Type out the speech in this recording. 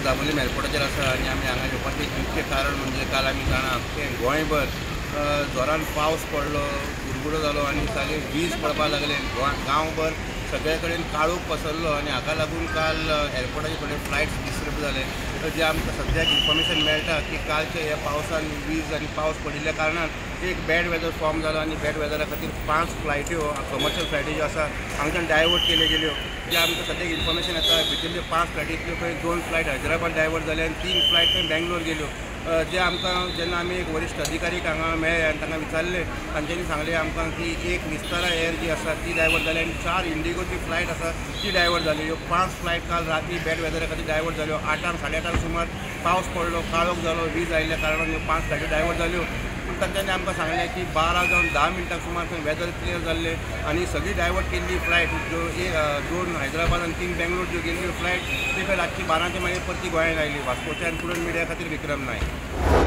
सद्या दाबोलीम एअरपोर्टाचेर आसा आनी आमी हांगा येवपाचें मुख्य कारण म्हणजे काल आमी जाणा आख्खें गोंयभर जोरान पावस पडलो, गुडगुडो जालो आनी सगळे वीज पडपाक लागले. गांवभर सगळे कडेन काळोख पसरलो आनी हाका लागून काल एअरपोर्टाचे थोडे फ्लायट्स डिस्टर्ब जाले. जे आमकां सद्याक इन्फॉर्मेशन मेळटा की कालच्या ह्या पावसान वीज आनी पावस पडिल्ल्या कारणान एक बॅड वेदर फॉर्म जालो आनी बॅड वेदरा खातीर 5 फ्लायट्यो कमर्शियल फ्लायट्यो ज्यो आसा हांगच्यान डायवर्ट केल्यो गेल्यो. जे आमकां सद्याक इन्फॉर्मेशन येता भितरल्यो 5 फ्लायटींतल्यो खंय 2 फ्लायट हैदराबाद डायवर्ट जाले आनी 3 फ्लायट खंय बेंगलोर गेल्यो. जे आमकां जेन्ना आमी एक वरिश्ठ अधिकारीक हांगा मेळ्ळे आनी तांकां विचारलें, तांच्यांनी सांगलें आमकां की एक विस्तारा एअर जी आसा ती डायवर्ट जाली आनी 4 इंडिगोची फ्लायट आसा ती डायवर्ट जाली. ह्यो 5 फ्लायट काल राती बॅड वेदरा खातीर डायवर्ट जाल्यो. 8 साडे 8 सुमार पावस पडलो, काळोख जालो, वीज आयिल्ल्या कारणान ह्यो 5 फ्लायट्यो डायवर्ट जाल्यो. पूण तांच्यांनी आमकां सांगलें की 12 जावन 10 मिनटां सुमार थंय वेदर क्लियर जाल्लें आनी सगळी डायवर्ट केल्ली फ्लायट ज्यो 2 हैदराबाद आनी 3 बेंगलोर ज्यो गेल्ल्यो फ्लायट ती खंय रातची 12च्या मागीर परती गोंयांत आयली. वास्कोच्यान प्रुडंट मिडिया खातीर विक्रम नायक.